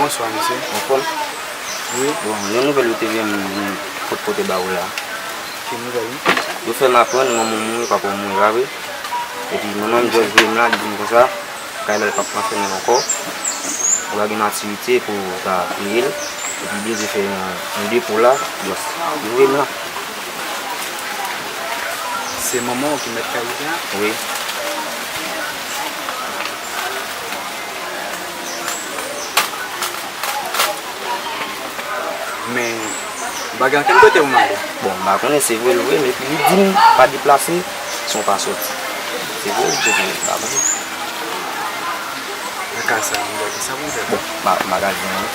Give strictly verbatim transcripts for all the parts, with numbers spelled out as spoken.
Bonswa, mesye. Anfòm? Wi. Bon, yon nouvèl yo te vin m pot pote ba ou la. Ki nouvèl, wi? Yo fè m aprann manman w mouri, papa w mouri, pa vre? Epi manman m jis voye m la, li di m konsa, kay la l p ap ka fèmen ankò. Ou pa gen matirite pou w ta peye l. Epi li bezwen fè yon, yon depo la, bòs. Li voye m la. Se manman w ki mèt kay la? Wi. Men, m pa gen ankenn kote pou m ale. Bon, m pa konnen, se vre l vre, men epi li di m pa deplase san w pa soti. Se vre, se vre, m pa konnen. Nan ka sa, m pa konn sa pou m fè. Bon, m pa, m pa ka di anyen.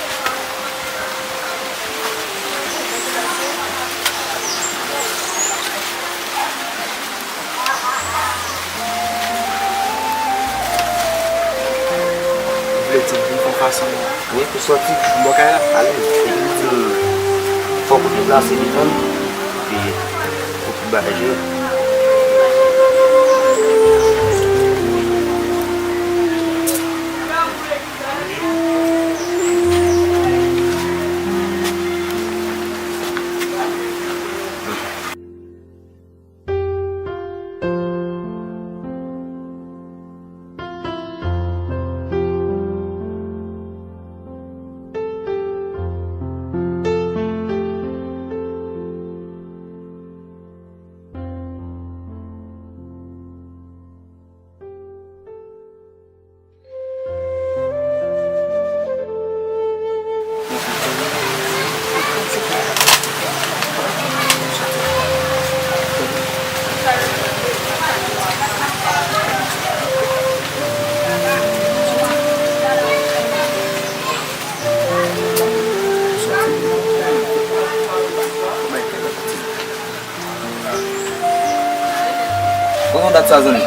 Ou vle di m pou m fè yon fason wi, pou sòti anba kay la? Ale, epi li di m fòk ou deplase devan m, epi ou pou bagay jwe. Sa zanmi.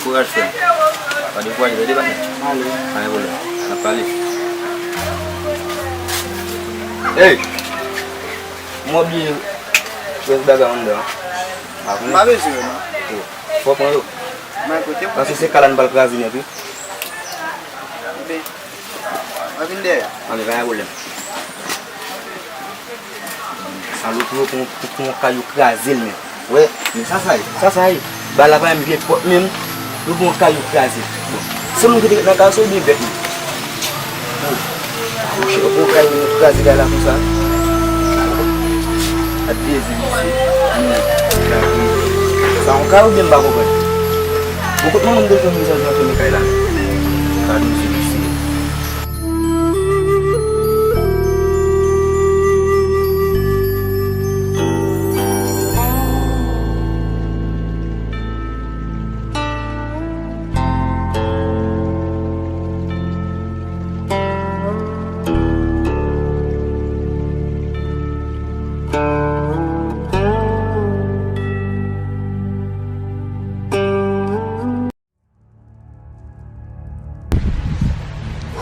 Kouraj frè m. Pa dekouraje, tande patnè. Ale. Pa gen pwoblèm. N ap pale. Hey! Mwen bliye rès bagay anndan an. M pa bezwen yo non. Fò pran yo. Paske se kay la n pral kraze nèt wi. Mwen vin dèyè. Anben, pa gen pwoblèm. Sa lòt yo pran, pran kay yo kraze l men. Wè, men sa sa ye, sa sa ye. Ba la pa menm vye pòt menm. Yo pran kay yo kraze l. Bon, se moun ki te ret nan kay se oubyen bèt li? Oh, monchè, yo pran kay yo kraze kay la konsa. Adye, se misye. Sa yon kay oubyen m pa konprann? Bon, kot manman m te jwenn mizè jan fèmen kay la? Gade misye, misye.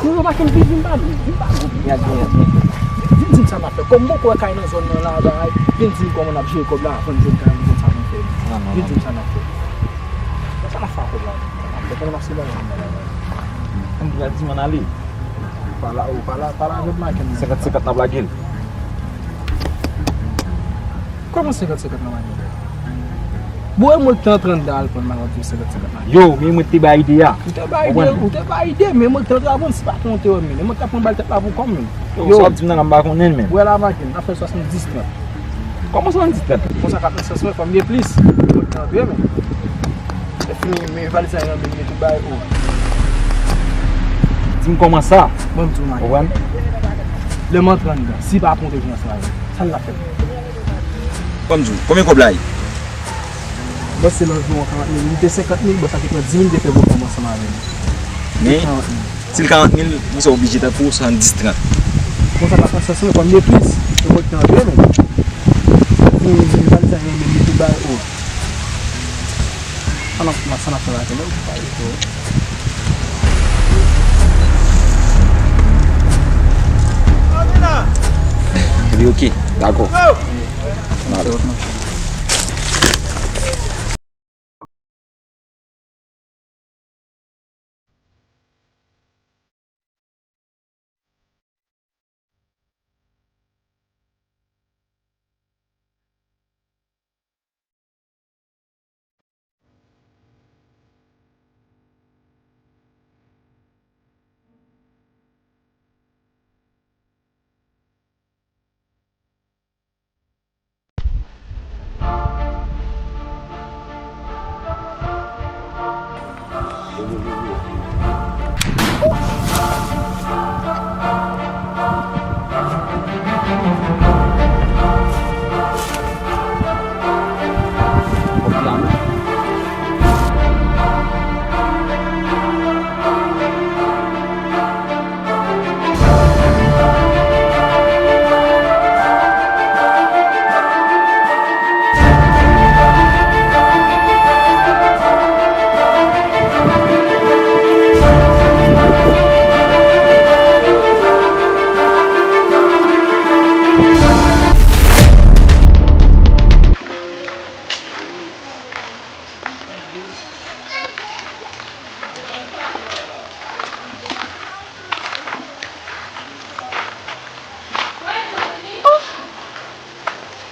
Ou pa ken vin, vin pa vin, vin pa vin. Vin di m sa n ap fè. Kòm m poko wè kay nan zòn nan la, bay, vin di m kòman n ap jere kòb la avan n jwenn kay, vin di m sa n ap fè. Vin di m sa n ap fè. Sa n ap fè ak kòb la? Sa n ap fè, kòman n ap selebre kòb la? Ann di m ann ale. Pale, ou pale, pale avè m, Maken. Senkant senkant n ap lage l. Kòman senkant senkant n ap lage l? Bon, e mwen ki te antre anndan al pran m, al di w senkant senkant la. Yo, men mwen ki te bay ide a. Ou te bay ide, ou te bay ide, men mwen ki te antre al pran, si pa te ou te wè m, men mwen ki t ap pran bal tèt la pou kò m, men. Yo, sa w ap di m nan la, m pa konnen l, men. Wè la, Maken, n ap fè swasanndis trant. Kòman swasanndis trant? Konsa ka fè sans, mwen, fò m gen plis. Mwen ki te antre, men. Lè fini, men valiz la nan men m, men tout bagay, o. Di m kòman sa? Bon, m di w, Maken. Konprann? Lè m antre anndan, si pa pran w te vin ansanm avè m, sa l ap fè? Kòm di w, konbyen kòb la ye? Bòs, se lanviwon karant mil. Li te senkant mil, bòs la te pran dis mil, te fè pwogram ansanm avè m. Men, karant mil. Si l karant mil, misye oblije tankou swasanndis trant. Bon, sa pa fè sans, non, kòm li plis, yo mèt nan de men. Pou valiz la, yo menm, li tou bay, o. Sa n ap, sa n ap fè la, se menm pa yo. Epi, oke, dakò.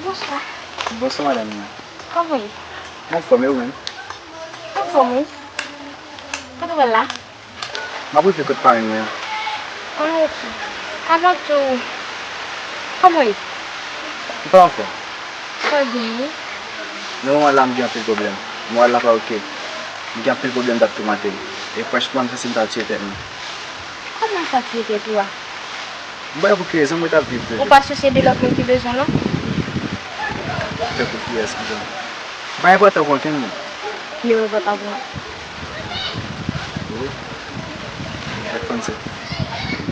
Bonswa. Bonswa, madanm nan. Kòman w ye? Mwen anfòm, e ou menm? Anfòm, wi. Kote w pral la? M ap rive kot parenn mwen an. Ah, ok. Avan tou, kòman w ye? M pa anfòm. Sa byen, wi. Nan moman la, m gen anpil pwoblèm. Moral la pa oke. M gen anpil pwoblèm k ap toumante m. E franchman, m santi m ta tiye tèt mwen. Kòman sa tiye tèt ou a? M pa wè pou ki rezon mwen t ap viv toujou. Ou pa chèche de lòt moun ki bezwen, non? Fè pou kiyès, kijan? M pa enpòtan pou okenn moun. Yo enpòtan pou mwen. Wi. Fèk konn se.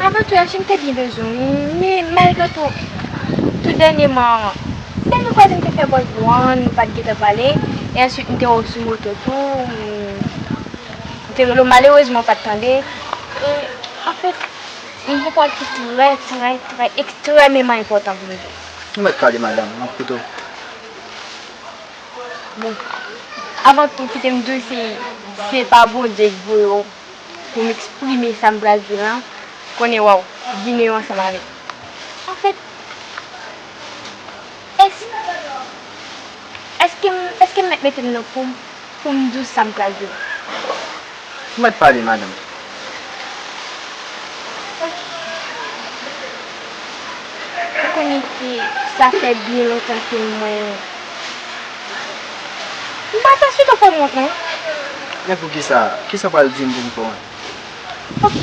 Avan tou, Elji, m te byen bezwen w, wi, men malgre tou, tou dènyèman, dènye fwa m te fè bòz ou an, nou pa t gentan pale, e answit m te wè w sou moto tou, m te rele w, malerezman w pa t tande. E, anfèt, m gen yon pawòl ki trè, trè, trè, ekstrèmeman enpòtan pou m di w. Ou mèt pale, madanm, m ap koute w. Bon, avan tou, kite m di w, se, se pa Bondye k voye w pou m eksprime sa m pral di w lan, konnen, waw, vini yo ansanm avè m. Anfèt, èske, èske m, èske m mèt mete m nan po m pou m di w sa m pral di w? Ou mèt pale, madanm. Ou konnen ke sa fè byen lontan ke mwen, m pa ta swete w fè m wont, non. Men poukisa? Kisa w pral di m pou m fè w wont? Ok.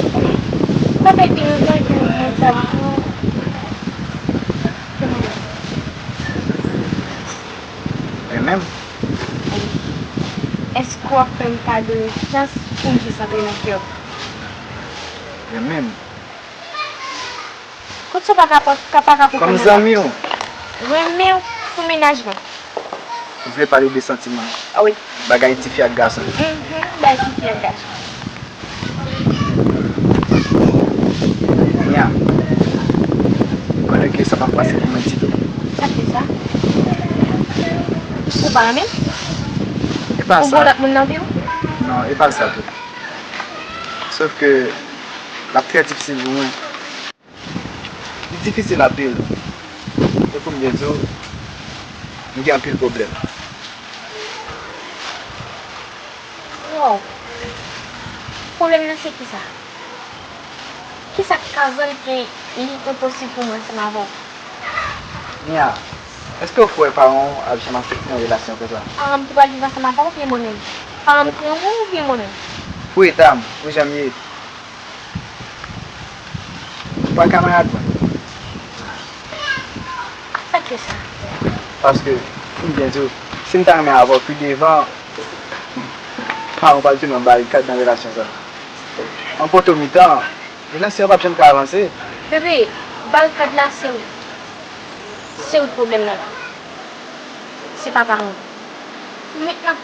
Sa fè byen lontan ke mwen sa di w. Mwen menm? Èske w ap fè m kado yon chans pou m jis antre nan kè w? Mwen menm? Kot sa pa ka, pa, pa ka konprann. Kòm zanmi w. Renmen w pou mennaj mwen. Ou vle pale de santiman? A wi. Bagay tifi ak gason. Mhm, bagay tifi ak gason. Nia, ou konnen ke sa p ap pase pou mwen ditou. Sa ki sa? Ou pa renmen m? E pa sa. Ou vle lòt moun nan vi w? Non, e pa sa tou. Sof ke l ap trè difisil pou mwen. Li difisil anpil. E pou m byen di w, m gen anpil pwoblèm. Wow! Pwoblèm nan se kisa? Kisa k ka rann ke li enposib pou mwen ansanm avè w? Nia, èske w kwè paran w ap janm aksepte yon relasyon konsa? Paran m ki pral viv ansanm avè w oubyen mwen menm? Paran m pran mwen oubyen mwen menm? Pou eta m, pou jan m ye, ou pa kamarad mwen. Sa k fè sa? Paske, pou m byen di w, si m ta renmen avè w pi devan, paran w pral tounen yon barikad nan relasyon sa. An poto mitan, relasyon an p ap janm ka avanse. Bebe, barikad la se ou. Se ou k pwoblèm nan. Se pa paran w. Mentnan,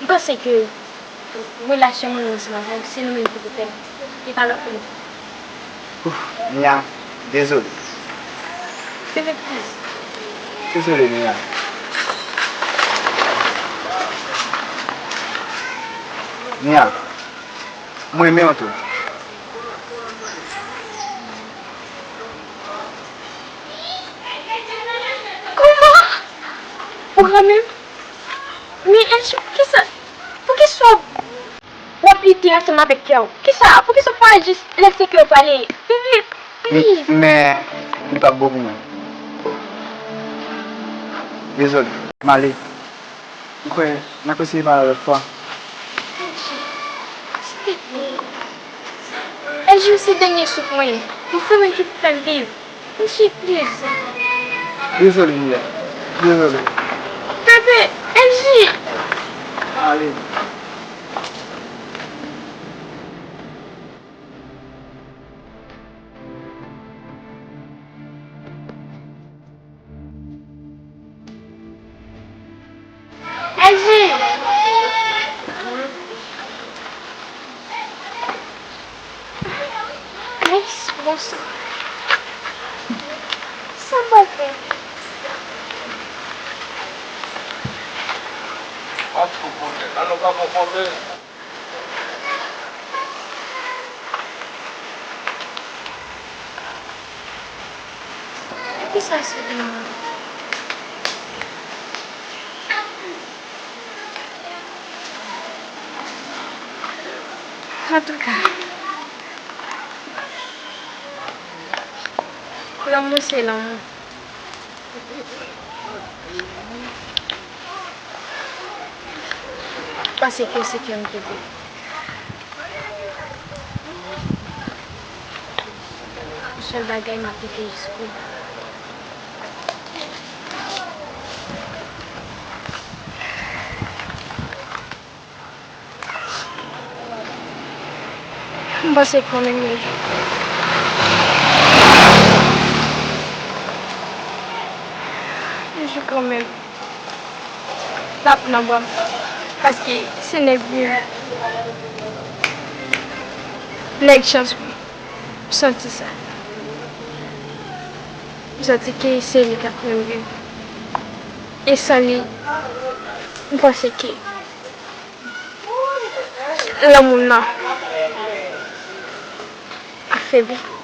m panse ke relasyon mwen menm ansanm avè w, se nou menm ki pou fè l. E pa lòt moun. Ouf, Nia, dezole. Bebe, pliz. Dezole, Nia. Nia, mwen renmen w tou. Kòman? Ou renmen m? Men Elji, poukisa, poukisa w ap lite ansanm avèk kè w? Kisa, poukisa w pa jis lese kè w pale? Bebe, please. Men, men, li p ap bon pou mwen. Dezole, m ale. M kwè n a kontinye pale yon lòt fwa. Elji, silteple. Elji, ou se dènye souf mwen. Ou se ou menm ki pou fè m viv. Elji, please. Dezole, Nia. Dezole. Bebe, Elji! Ale. Elji! Mèsi, bonswa. Sa m pral fè? W ap fou konnen. An nou pa pran pwoblèm. Poukisa se vin mwen? Antouka, lanmou se lanmou. Pase ke se kè m te vle. Yon sèl bagay m ap lite jis pou ou. M panse ke w menm yon jou, yon jou kanmenm, l ap nan bra m. Paske se nèg m ye. Nèg chans mwen. M santi sa. M santi ke se li k ap fè m viv. E san li, m panse ke lanmou m nan ap febli.